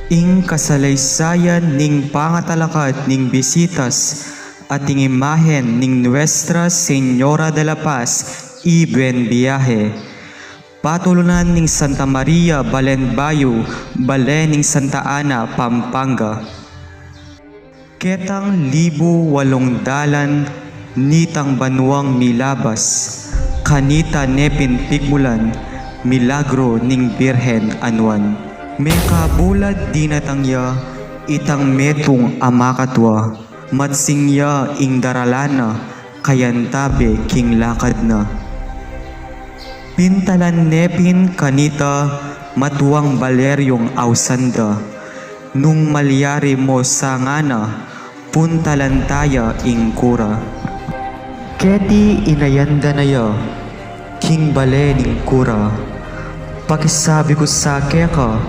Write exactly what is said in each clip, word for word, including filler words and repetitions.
Ing kasaleysayan ning pangatalakad ning bisitas at ing imahen ning Nuestra Señora de la Paz y Buen Viaje. Patulunan ning Santa Maria Balen Bayo, bale ning Santa Ana, Pampanga. Ketang libu walung dalan nitang banuang milabas, kanita ne pin pigmulan milagro ning Birhen a Nuan. Mekabulad dinatang ya itang metung a makatua, matsing ya ing daralan na, kayantabe king lakad na. Pintalan ne pin kanita matuang Baleryong ausan da, nung malyari mo sa ngana, puntalan taya ing kura. Keti inayan da na ya king bale ning kura. Pakisabi ku sa keka,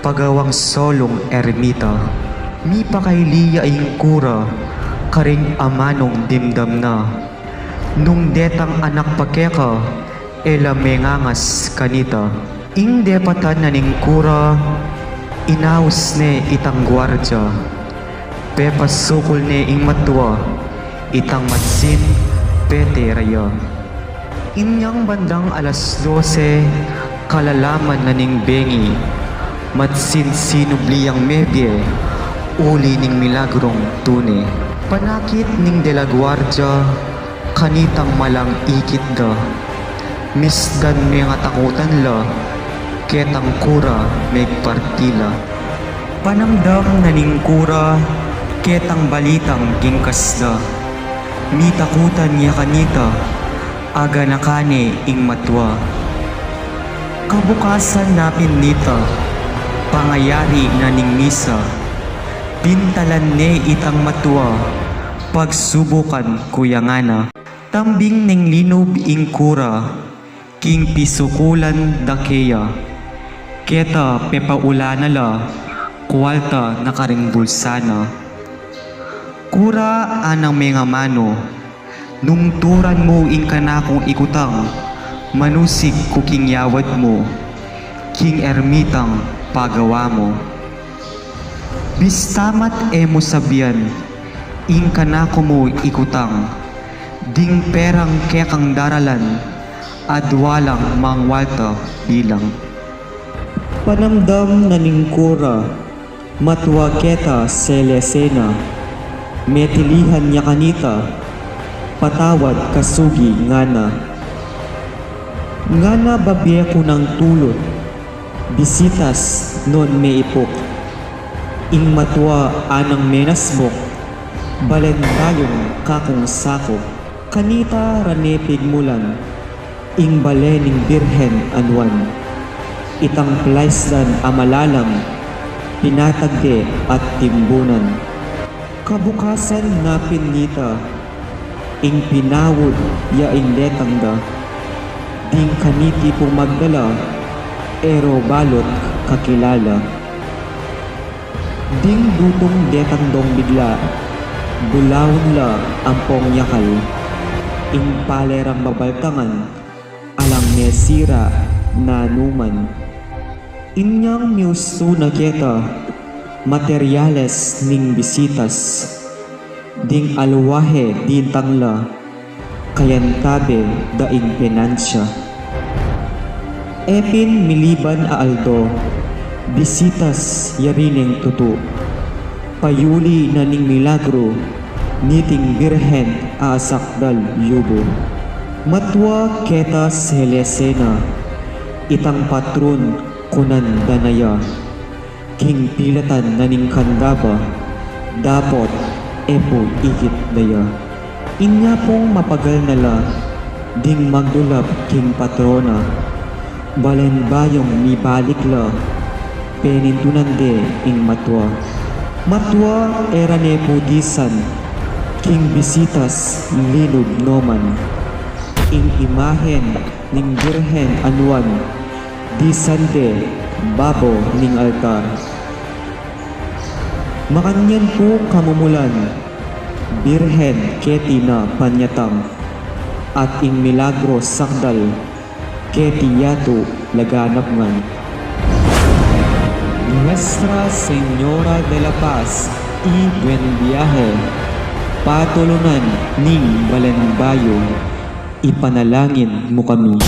pagawang solung ermita. Mipakaili ya ing kura karing amanung dimdam na. Nung detang anak pa keka, e la mengangas kanita. Ing depatan na ning kura, inaus ne itang guardia. Pepasukul ne ing matua, itang matsin pete ra ya. Inyang bandang alas dose, kalalaman na ning bengi, matsin sinubli yang mebie, uli ning milagrong tune. Panakit ning de la guardia, kanitang malang ikit da. Misdan mengatakutan la, ketang kura megparti la. Panamdam na ning kura, ketang balitang gingkas da. Mitakutan ya kanita, aganakan ne ing matua. Kabukasan na pin nita, pangayari na ning misa. Pintalan ne itang matua, pagsubukan ku ya ngana. Tambing ning linub ing kura, king pisukulan da keya. Keta pepaula na la, kualta na karing bulsa na. Kura, anang mengamanu, nung turan mu ing kanakung ikutang, manusig ku king yawad mu, king ermitang pagawa mu. Bista mat e mu sabian, ing kanaku mu ikutang, ding perang kekang daralan, adwa lang mangwalta bilang. Panamdam na ning kura, matua keta selesena, metilihan ya kanita, patawad kasugi ngana. Ngana babie ku nang tulut, bisitas non meipuk. Ing matua anang menasbuk, balen bayung kakung sakup. Kanita ra ne pigmulan, ing bale ning Birhen a Nuan. Itang plaisdan a malalam, pinatag de at timbunan. Kabukasan na pin nita, ing pinaud ya ing detang da, ding kaniti pung magdala, e ro balut kakilala. Ding dutung detang dong bigla, bulaun la ampong yakal, ing pale rang mabaltangan, alang mesira nanuman. Inyang miustu na keta, materyales ning bisitas, ding alwahe dintang la, kayantabe da ing penansya. E pin miliban a aldo, bisitas yari neng tutu. Payuli na ning milagru, niting Birhen a asakdal yubu. Matua keta selesena, itang patrun kunan da na ya. King pilatan na ning kandaba, dapot e pu ikit da ya. Inya pung mapagal na la, ding magdulap king patrona. Balen bayung mibalik la, penintunan de ing matua. Matua e ra ne pu disan, king bisitas linub no man. Ing imahen ning Birhen a Nuan, disan de babo ning altar. Makanyan pu kamumulan, Birhen keti na panyatang, at ing milagro sakdal, keti yatu laganap ngan. Nuestra Señora de la Paz y Buen Viaje, patulunan ning balen bayu, ipanalangin mu kami.